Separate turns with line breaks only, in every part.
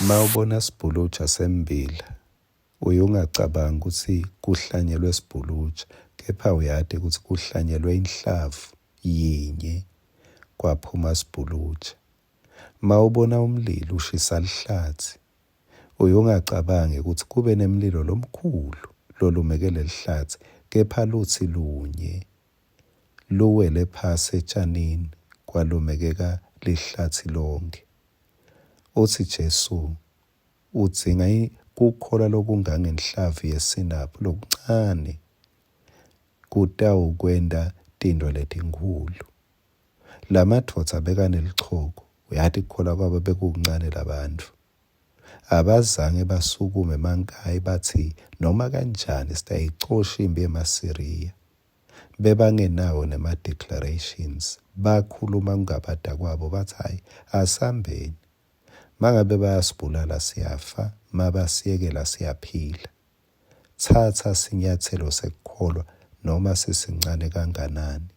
Mawubona sibhuluja sembila uye ungacabangi kutsi kuhlanyelwe sibhuluja kepha uyati kutsi kuhlanyelwe inhlavu yinye kwaphuma sibhuluja. Mawubona umlilo ushisa lihlatsi uye ungacabangi kutsi kube nemlilo lomkhulu lolumeke lelihlatsi kepha lutsi lunye luwele phasi etshanini kwalumekeka lihlatsi lonkhe. Utsi Jesu udzinga kukholwa lokungangenhlavu yesinaphu lokuncane kutawukwenta tintfo letinkhulu. Lamadvodza bekanelichoko, uyati kukholwa kwabo bekukuncane labantfu. Abazange basukume emankayi batsi noma kanjani sitayicosha impi yemaSiriya. Bebangenawo nema-declarations. Bakhuluma kungabata kwabo batsi hhayi asambeni. Mangabe bayasibulala siyafa, mabasiyekela siyaphila. Tsatsa sinyatselo sekukholwa noma sisincane kanganani.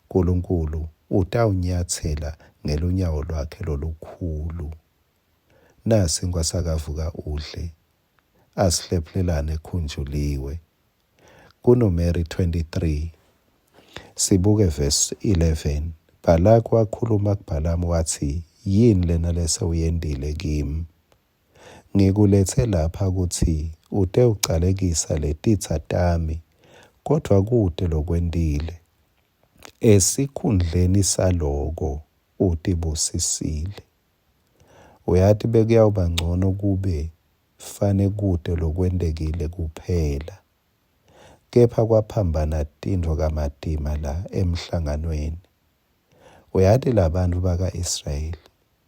Nkulunkulu utawunyatsela ngelunyawo lwakhe lolukhulu. Nasi sinkwa sakavuka udle, asihlephulelane khunjuliwe. KuNumeri 23 sibuke verse 11. Balaki wakhuluma kuBhalamu watsi, Yini lena lesewuyentile kimi? Ngikuletse lapha kutsi utewucalekisa letitsa tami, kodvwa kute lokwentile. Esikhundleni saloko utibusisile. Uyati bekuyawuba ncono kube fane kute lokwentekile kuphela. Kepha kwaphambana tintfo kamatima la emhlanganweni. Uyati labantfu baka-Israyeli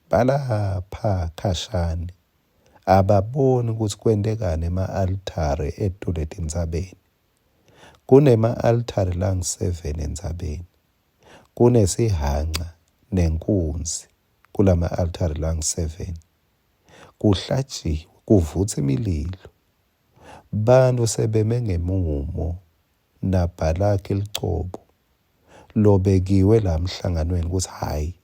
balapha khashane, ababoni kutsi kwentekani ema-al'thare etulu etintsabeni. Kunema-al'thare langu-7 entsabeni. Kunesihhanca nenkunzi kulama-al'thare langu-7. Kuhlatjiwe, kuvutsa imililo. Bantfu sebeme ngemumo naBhalaki lucobo lobekiwe la emhlanganweni kutsi hhayi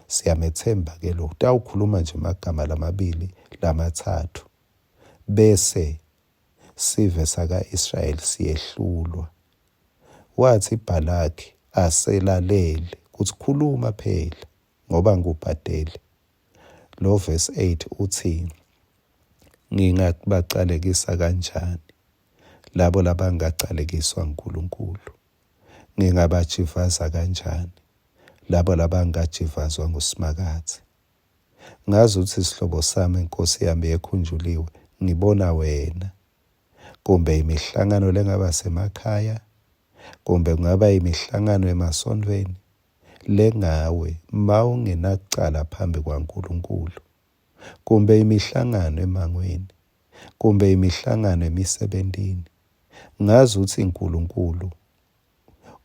siyametsemba-ke lo utawukhuluma nje emagama lamabili lamatsatfu bese sive saka-Israyeli siyehlulwa. Watsi Bhalaki aselalele kutsi khuluma phela ngoba ngikubhadele. Lo verse 8 utsi ngingabacalekisa kanjani labo labangacalekiswa nguNkulunkulu? Ngingabajivaza kanjani labo labangajivazwa nguSimakadze? Ngazi ukuthi sihlobo sami Nkosi yami yekhunjuliwe ngibona wena kumbe imihlangano lengaba semakhaya kumbe kungaba imihlangano emasontfweni lengawe mawungenacala phambi kwaNkulunkulu kumbe imihlangano emangweni kumbe imihlangano emisebentini ngazi ukuthi uNkulunkulu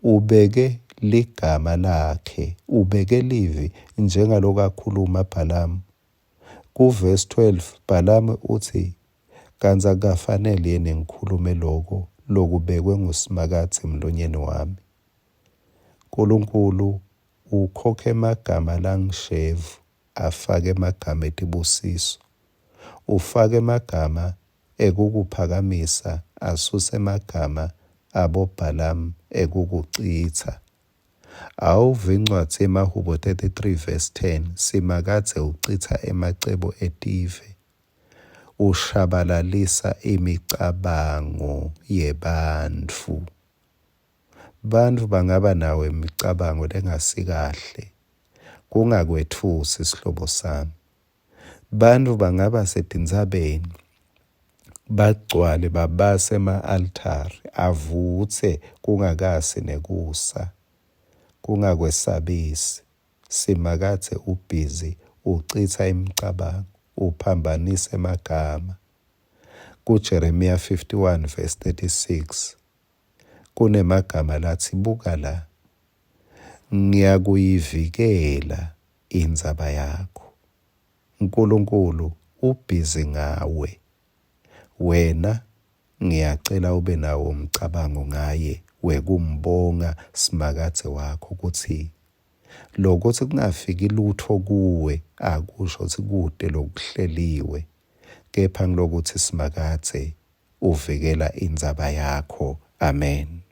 ubeke ligama lakhe ubeke livi njengaloku akhuluma Bhalamu kuvesi 12 Bhalamu uthi kantsi akukafanele yini ngikhulume loko lokubekwe nguSimakadze emlonyeni wami Nkulunkulu ukhokha emagama langishevu afake emagama etibusiso ufake emagama ekukuphakamisa asuse emagama aboBhalamu ekukucitsa. Awuve incwadzi yemaHubo 33 verse 10 Simakadze ucitsa emacebo etive ushabalalisa imicabango yebantfu. Bantfu bangaba nawo imicabango lengasikahle. Kungakwetfusi sihlobo sami. Bantfu bangaba setintsabeni bagcwale babase ema-al'thare avutse kungakasi nekusa. Kungakwesabisi. Simakadze ubhizi ucitsa imicabango, uphambanisa emagama. KuJeremiya 51 verse 36 kunemagama latsi buka la ngiyakuyivikela indzaba yakho. Nkulunkulu ubhizi ngawe. Wena ngiyacela ube nawo umcabango ngaye wekumbonga Simakadze wakho kutsi lokuthi kungafiki lutho kuwe akusho kutsi kute lokuhleliwe. kepha ngulokutsi Simakadze uvikela indzaba yakho. Amen.